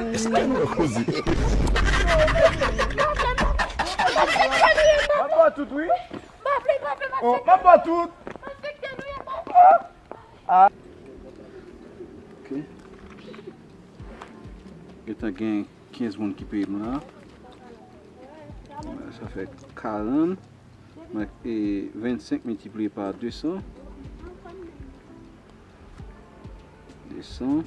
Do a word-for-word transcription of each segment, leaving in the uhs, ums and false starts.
Èske nou koze? M ap ba tout, wi. Oh, m ap ba tout. Ah. Ok. Gentan gen kenz moun ki peye m la. Sa fè karant. Mwen, e, vennsenk miltipliye pa de san. De san.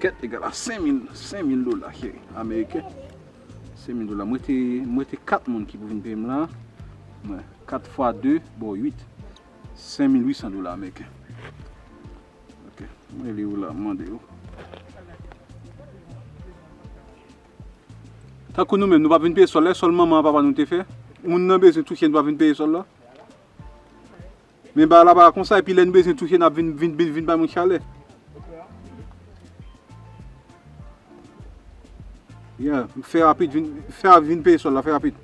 Kèt egal a senk mil, senk mil dola, cheri, ameriken. Senk mil dola. Mwen te, mwen te kat moun ki pou vin peye m la. Mwen, kat fwa de, bon, uit. Senk mil uit san dola ameriken. Ok. Mwen li ou la, mande ou. Tankou nou menm, nou p ap vin peye sòl la, sòl manman an papa nou te fè. Moun nan bezwen touche, nou p ap vin peye sòl la. Men bagay la pa konsa, epi lè nou bezwen touche, n ap vin, vin, vin, vin bay moun chalè. Yeah, fè rapid, vin, fè, vin peye sòl la, fè rapid.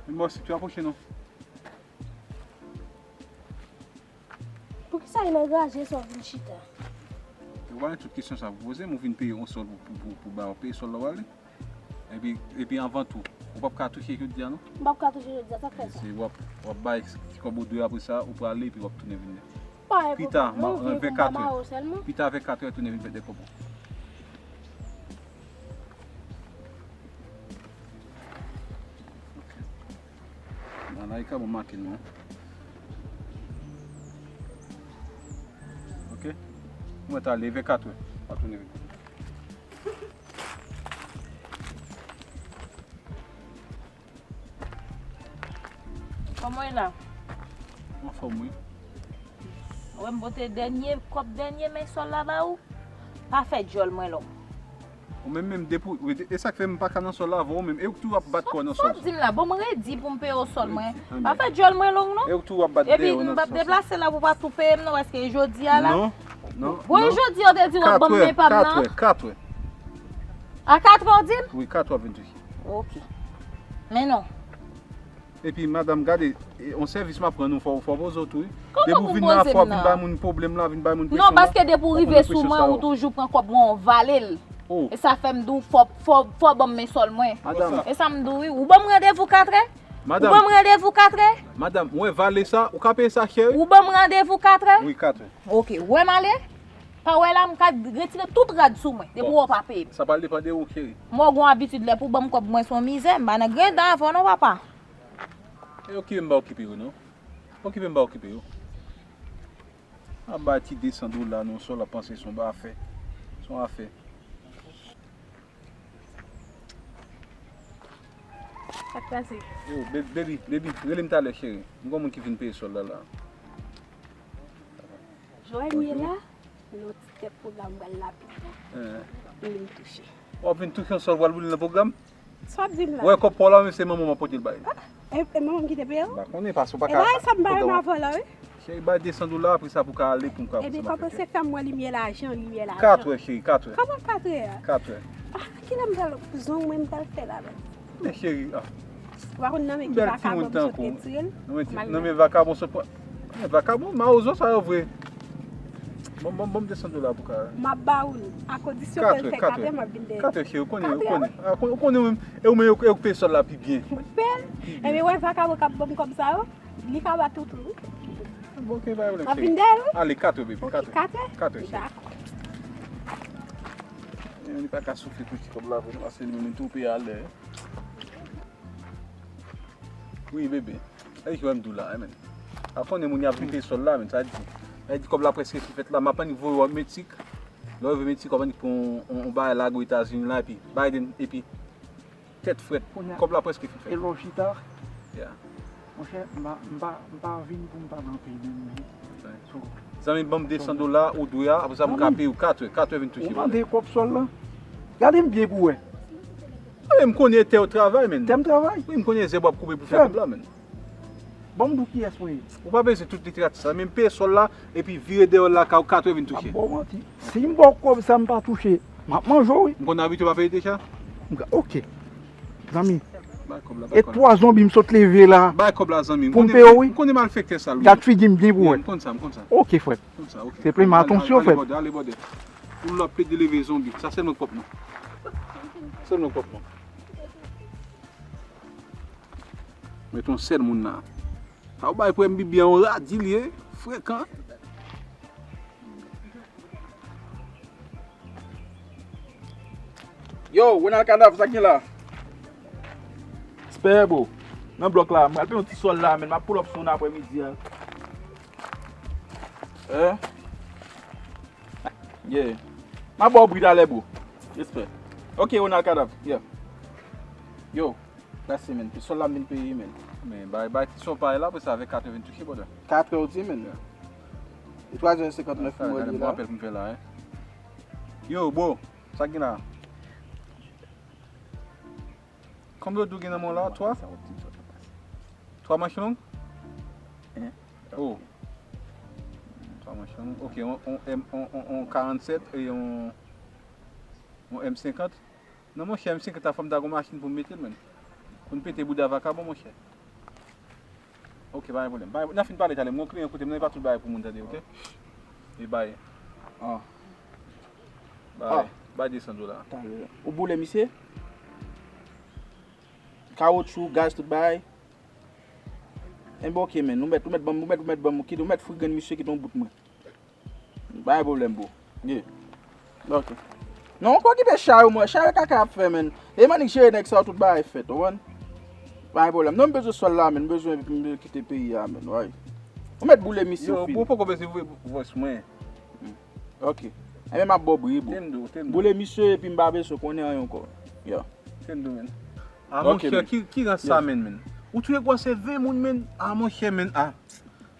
Men mwen, si tu apwoche non. Poukisa li anraje sa w vin chita? Ou pa gen tout kesyon sa pou poze m, ou vin peye yon sòl pou, pou, pou, pou ba w peye sòl la w ale. Epi, epi anvan tou, ou p ap ka touche jodi a non. M p ap ka touche jodi a, sa k fè sa? Se w ap, w ap bay ti kòb ou dwe, apre sa, ou prale epi w ap tounen vin. Pita, vè katè. Pita vè katè, tounen vin fè de kòb ou. Nan la, e ka bon make non. Ok. Mwen ta leve katè. Pa tounen vin. Kòman w ye la? Anfòm, wi. Wè, m pote dènye kòb, dènye men sòl la ba ou. Pa fè djòl mwen long. Ou menm, menm depi, e sa k fè m pa ka nan sòl la avè w menm. E ou tou ap bat kò nan sòl. Sa w di m la, bon, m redi pou m peye w sòl mwen. Pa fè djòl mwen long, non. E ou tou ap bat dèyè w nan sòl. Epi, m p ap deplase la pou pa tou peye m, non, paske jodi a la. Non, non, non. Bon, jodi a, w te di w ap ban m men pa m nan. Katwè, katwè. A katwè w di m? Wi, katwè w ap vin touche. Ok. Men non. Epi, madanm, gade, e, yon sèvis m ap rann ou, fò, fò w poze w tou, wi. Depi w vin la, fò w vin bay moun pwoblèm la, vin bay moun presyon la. Non, paske depi w rive sou mwen, ou toujou pran kòb mwen, ou vale l. E sa fè m di w, fò, fò, fò w ban m men sòl mwen. Madanm. E sa m di w, wi. Ou ban m randevou katrè? Ou ban m randevou katrè? Madanm, ou wè vale sa, ou ka peye sa, cheri? Ou ban m randevou katrè? Wi, katrè. Ok, ou wè m ale? Pa wè la, m ka retire tout rad sou mwen, depi w pa peye m. Sa pral depann de ou, cheri. M wè w gon abitid lè pou w ban m kòb mwen se yon mizè, m pa nan grenn dan avè w non, papa. E okipe m pa okipe yo, non. Okipe m pa okipe yo. A bay ti de san dola, non, sòl la panse se yon afè. Se yon afè. Sa k pase? Yo, baby, baby, rele m talè, cheri. M gon moun ki vin peye sòl la, la. Jwè m ye la, yon ti tèt pwogram pral lapide. Pou m touche. W ap vin touche yon sòl, w al boule nan pwogram? Sa w ap di m la? Wè, kòb pa w la, men se manman m ap pote l bay. E, e manman m ki te peye w? M pa konnen, paske w pa ka. E bay sa m pa renmen avè w la, wi. Cheri, bay de san dola, apre sa pou ka ale, pou m ka kòmanse fè kèk. Epi kòmanse fè m wè limyè lajan, limyè lajan. Katrè, cheri, katrè. Kòman katrè a? Katrè. Ah, kilè m pral, zong mwen m pral fè la menm? Men cheri, ah. Ou pa konn nan men ki vakabon m sot retire l. Nan men vakabon sot pran. Men vakabon, mawozo sa yo vre. Bon, bon, bon, de san dola pou ka. M ap ba ou l. A kondisyon ke l fè katrè, m ap vin dèyè. Katrè, cheri, ou konnen, ou konnen. Ou konnen, ou konnen, e ou menm, e ou k peye sòl la pi byen. Mwen pè l. Ebyen, wè vakabon k ap ban m kòb sa yo. Li ka bat ou tou. Bon, ok, pa pwoblèm, cheri. M ap vin dèyè l, wi. Ale, katrè, baby, katrè. Katrè, cheri. Dakò. E, li pa ka soufle tou ti kòb la, vre, paske li menm tou peye alè. Wi, bebe. E ki wè m di w la, men. A konnen moun y ap vin peye sòl la, men, sa di. Sa di kòb la prèske fin fèt la, m ap annik voye w Meksik. Lè w rive Meksik, w ap annik pran yon, yon, yon bagay lage Etazini la, epi Biden, epi tèt frèt. Kòb la prèske fin fèt. E lè w chita, monchè, m pa, m pa, m pa vin pou m pa nan peyi menm, men. Zanmi, ban m de san dola ou dwe a, apre sa pou m ka peye w katrè, katrè vin touche. Ou mande kòb sòl la? Gade m byen pou w wè. Wi, m konnen tè w travay, men. Tè m travay? Wi, m konnen zèb w ap koupe pou fè kòb la, men. Ban m di w kiyès mwen ye. Ou pa bezwen tout literati sa, men peye sòl la, epi vire deyò lakay ou, katrè vin touche. M ap ba w manti. Si m ba w kòb sa m pa touche, m ap manje w, wi. M konn abitye pa peye deja. Ok. Zanmi. Bay kòb la, bay kòb la. E twa zonbi m sot leve la. Bay kòb la, zanmi. Pou m peye w, wi. M konnen malfektè sal, wi. Gad figi m byen pou w wè. M konn sa, m konn sa. Ok, frè. M konn sa, ok. Se plen m atonsyon, frè. Ale, ale, bòdè, ale, bòdè. Pou lòt plede leve zonbi. Sa sèlman k pwòp, non. Sèlman k pwòp, non. Met yon sèl moun la. Sa w bay pou M B B an, yon radi l ye, frekan. Yo, Ronald Kadav, sa k gen la? Respè, bro. Nan blòk la, m pral peye yon ti sòl la, men m ap pull up sou nou aprè midi a. Eh? Yeah. M ap ba w bri talè, bro. Respè. Ok, Ronald Kadav. Yeah. Yo. Gras, men. Sòl la m vin peye, men. Men, bay, bay ti sòl pa la, apre sa, avèk katrè vin touche, brother. Katrè ou di, men? Yeah. E twa zè senkantnèf m wè li la. Bon apèl pou m fè la, hein. Yo, bro, sa k gen la? Konbyen ou di w gen nan men w la? Twa? Twa manch long? Oh. Twa manch long. Ok, on, on, M, on, on, on karannsèt e on, on M senkant. Non, monchè, M senkant la, fò m ta gon machin pou m mete l, menn. Pou n pete bouda vakabon, monchè. Ok, pa gen pwoblèm. Pa gen, n a fin pale talè. M gon kliyan kote m nan, e pa tout bagay pou moun tande, ok? E bay. Ah. Bay, bay de san dola. Talè. Ou boule misye? Kawotchou, gaz, tout bagay. Enben, ok, menn. Ou mèt, ou mèt ban m, ou mèt, ou mèt ban m, kite, ou mèt fri grenn misye, kite yon bout mwen. Pa gen pwoblèm, bro. Yeah. Ok. Non, ou pa okipe chay ou, mwen. Chay kaka ap fè, menn. E m annik jere nèg sa yo, tout bagay fèt, ou konprann? Pa gen pwoblèm. Non, m bezwen sòl la, menn. M bezwen, m bezwen kite peyi a, menn. Wi. Ou mèt boule misye. Yo, ou fini. Ou poko bezwen voye voice mwen. Hmm. Ok. Enben, m ap ba w bri, bro. Tendo, tendo. Boule misye, epi m pa bezwen konnen anyen ankò. Yeah. Tendo, menn. Ah, ok, monchè, menn. Ki, ki rans sa, yeah, menn, menn? Ou touye gwosè ven moun, menn. Ah, monchè, menn. Ah.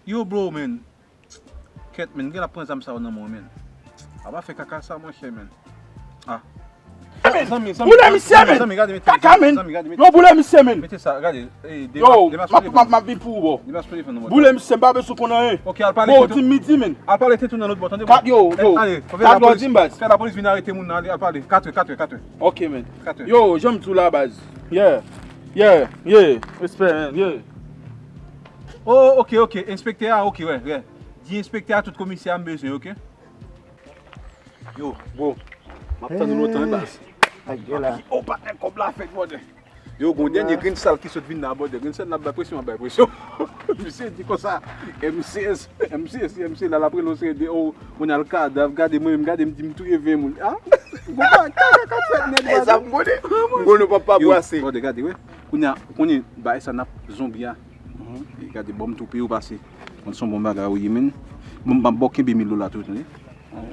Yo, bro, menn. Kèt, menn, gen la pran zam sa yo nan men w, menn. A pa fè kaka sa, monchè, menn. Ah. Zanmi, zanmi, boule misye, menn. Zanmi, gade, mete, kaka, menn. Zanmi, gade, mete. Yo, boule misye, menn. Mete sa, gade. Eh, yo, m ap, m ap, m ap vin pou ou, bro. Boule misye, m pa bezwen konn anyen. Ok, al pale. Bro, di m midi, menn. Al pale tete nan lòt bò, tande, bro. Yo, yo. Ale, fè lapolis, fè lapolis vin arete moun nan, ale, al pale. Katrè, katrè, katrè. Ok, menn. Katrè. Yo, jan m di w la, baz. Yeah. Yeah, yeah. Respè, menn, yeah. Oh, ok, ok. Enspektè a, ok, wè, wè. Di enspektè a tout komisè a m bezwen, ok? Yo, bro, m ap tann ou lontan, wi, baz. Ay, gè la. Oh, patnè, kòb la fèk, brother. Yo, gon dènye grenn sal ki sot vin la, brother. Grenn sal la ap bay presyon, ap bay presyon. Misye di konsa, M C S, M C S, M C S, la, l ap rele w sere de, oh, moun al kadav, gade mwen menm, gade m di m touye ven moun. Ah, gon bagay kaka k ap fèt nèt, brother. Sa m konnen. M konnen w p ap pa brase. Yo, brother, gade, wè. Kounye a, ou konnen bagay sa n ap zonbi a. Mhm. E gade, bon, m tou peye w pase. Mwen, se yon bon bagay ou ye, menn. Bon, m ap ba w kenbe mil dola tou, tande.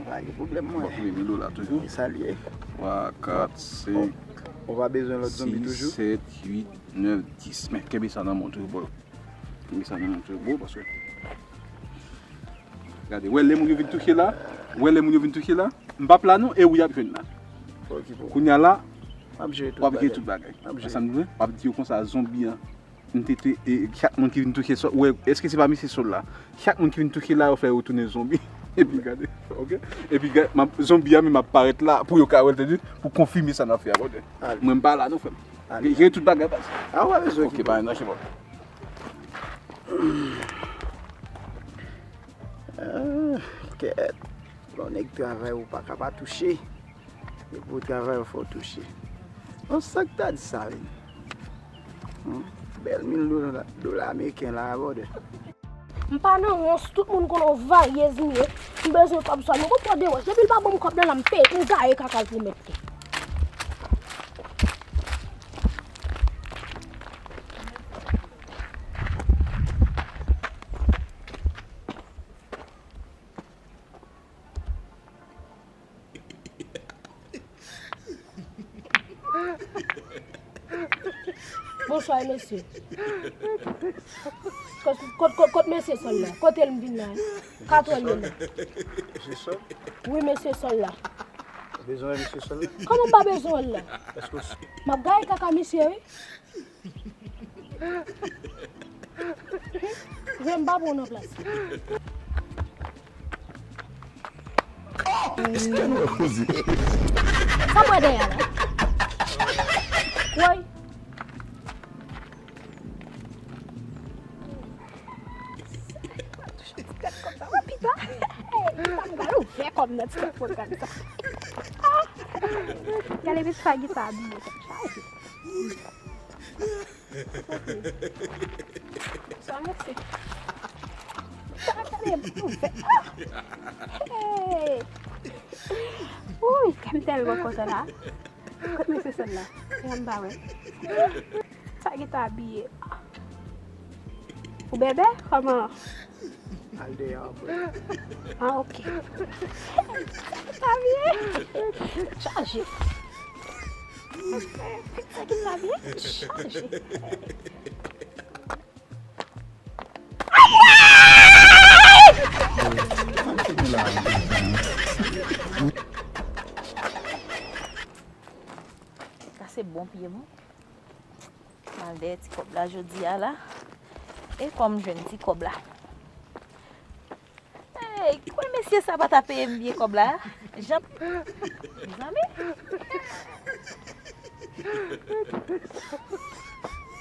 Pa gen pwoblèm, mwen. M ap ba w kenbe mil dola toujou. E salye. Twa, kat, senk, sis, sèt, uit, nèf, dis. Men, kenbe sa nan men w toujou, bro. Kenbe sa nan men w toujou, bro, paske gade, wè lè moun yo vin touche la, wè lè moun yo vin touche la, m p ap la non, e ou y ap jwenn la. Kounye a la, w ap jere tout bagay. Sa m di w, w ap di yo konsa, zonbi an. M te, te, e, chak moun ki vin touche sòl, wè, èske se pa misye sòl la? Chak moun ki vin touche la, yo fè yo tounen zonbi. Epi gade, ok? Epi gade, m ap, zonbi a menm ap parèt la pou yo ka wè l, tande, pou konfime sa n ap fè a, brother. Mwen m pa la non, frè m. Jere tout bagay, baz. Ah, w pa bezwen okipe. Ok, pa gen danje, bro. Ah, kèt. Lè w nèg travay, ou pa ka pa touche. Depi w travay, ou fò w touche. Bon, sa k ta di sa, wi? Hmm? Bèl mil dola, dola ameriken la, brother. M pa nan rans, tout moun konnen w varyez m ye. M bezwen kòb sa, m gon twò dewòch. Depi l pa ban m kòb nan la, m peye, m gaye kaka l pou mèt li. Bonswa, mesye. Kot, kot, kot, kot mesye Sòl la? Kote l m vin la? Katwè l ye la? Mesye Sòl? Wi, mesye Sòl la. Ou bezwen wè mesye Sòl la? Kòman m pa bezwen wè l la? Èske w si- M ap gaye kaka misye, wi. Vre m pa bon nan plas. Sa m wè dèyè la? Nan ti pwogram sa. Ah! Gade men sa gita abiye, tèt chaje. Sa mèsi. Sa gade ouvè. Ah! Hey! Uy, kè m tèlman kontan la. Kot mesye sa la? Kè m pa wè. Sa gita abiye. Ou bebe? Kòman? Al deyò, bro. Ah, ok. Sa byen. Chaje. Sa ki sa byen? Chaje. Sa se bon pye, bon. M al dèyè ti kòb la jodi a la. E kòm m jwenn ti kòb la. Hey, kwè mesye sa pa ta peye m byen kòb la. Jan. Mezanmi.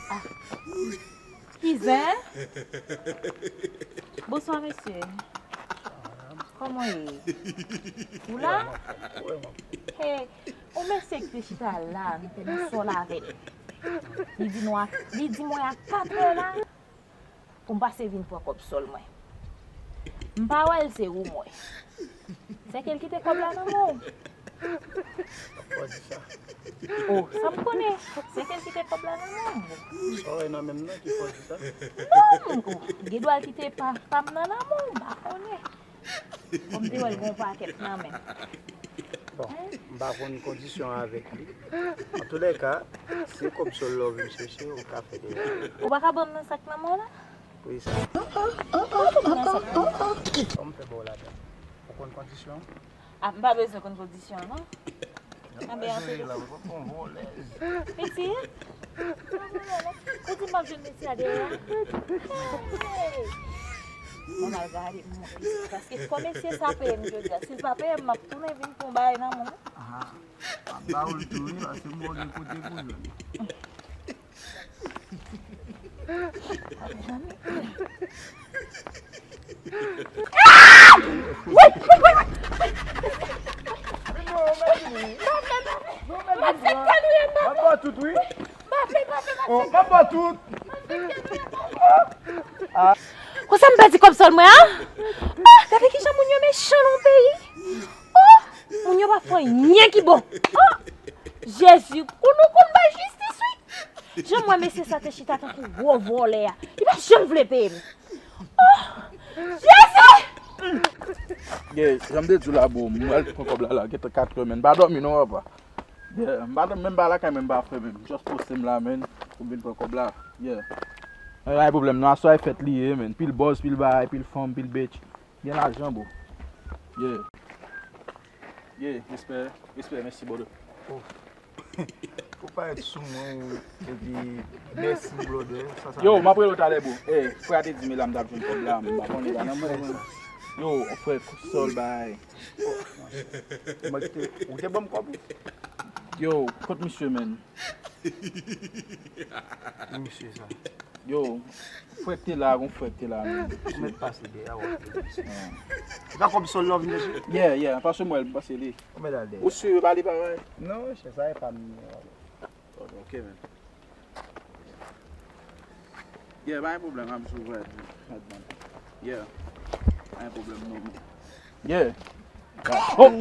Ah. Ki zen? Bonswa, mesye. Kòman w ye? Ou la? Hey, yon mesye ki te chita la, nou te nan sòl avè l. Li di nou a, li di mwen a katrè la, pou m pase vin pran kòb sòl mwen. M pa wè l, se ou m wè. Se ke l kite kòb la nan men w. Fò di sa. Oh, sa m konnen. Se ke l kite kòb la nan men w. Sa w wè nan men m nan ki fò di sa? Non, oh, gen dwa l kite pa, pa m nan nan men w, m pa konnen. Bon, m te wè l gen yon pakèt nan men. Bon, m pa konn kondisyon avèk li. Antoulèka, si kòb sòl la w vin chèche, ou ka fè de. Ou pa ka ban m nan sak nan men w la? Wi, sa. Ou pa ban m nan sak nan men w. Kòman m fè ba w ladan? Ou konn kondisyon? Ah, m pa bezwen konn kondisyon an, non. Anben, antre. Pitit? Ou di m ap jwenn mesye a dèyè a? Hey! Mwen al gade m, paske fò mesye sa peye m jodi a. Si l pa peye m, m ap tounen vin pran bagay nan men w. Ah, m ap ba w l tou, wi, paske m wè w gen kote pou jwenn. Konsa m pèdi kòb sòl mwen an? Ah, gade kijan moun yo mechan nan yon peyi. Oh, moun yo pa fè anyen ki bon. Oh, Jezi, kou nou konn bay jistis, wi. Jan m wè mesye sa te chita tankou gwo vòlè a. Li pa janm vle peye m. Oh, Jezi! Ye, jan m te di w la, bro, m al pran kòb la, la, gentan katrè, men m pa dòmi non, papa. Yeah, m pa menm pa lakay, men m pa fè menm. Just poste m la, men, pou m vin pran kòb la. Yeah. Men pa gen pwoblèm, non, aswè e fèt li ye, men. Pil bòz, pil bagay, pil fanm, pil bitch. Gen lajan, bro. Yeah. Yeah, respè, respè, mèsi, brother. Oh. Ou parèt sou mwen, ou, epi mèsi, brother. Sa, sa. Yo, m ap rele w talè, bro. Eh, frè a te di m la m t ap jwenn kòb la, m pa konnen la nan mwen. Yo, frè, kout sòl, bay. Mwen te, ou te ban m kòb ou? Yo, kot misye, menn? Ki misye sa? Yo, frè k te la, gon frè k te la, menn. Ou mèt pase dèyè, wè. Ou ta kòb sòl la, ou vin chèche? Yeah, yeah, pase m wè l, m pase li. Ou mèt al dèyè. Ou si yo pa li pa vre? Non, chè, sa e pa m. Ok, menn. Yeah, pa gen pwoblèm, I'm so glad, man. Yeah, pa gen pwoblèm, non, man. Yeah. Oh,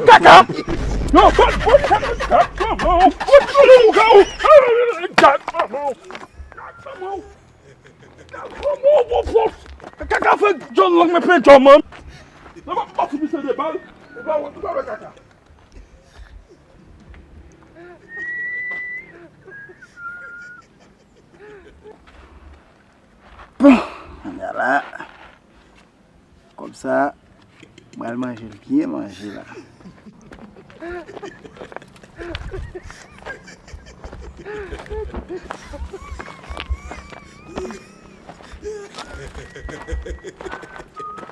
kaka! Yo, kaka fè John Long men plen John, man. Nan pa pati misye de bal. Ou pa wè, ou pa wè kaka. Bon, kounye a la, kòb sa, m pral manje l byen manje la.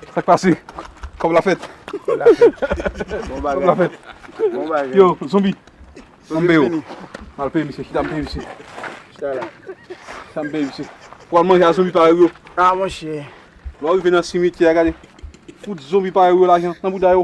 Sa k pase? Kòb la fèt. Kòb la fèt. Bon bagay. Kòb la fèt. Bon bagay. Yo, zonbi. Zonbi fini. M al peye misye. Chita m peye misye. Chita la. Chita m peye misye. Pou al manje a zonbi parèy ou yo. Ah, monchè. Lè w rive nan simityè a, gade. Fout zonbi parèy ou yo lajan nan bouda yo.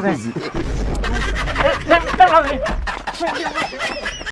Mwen sezi.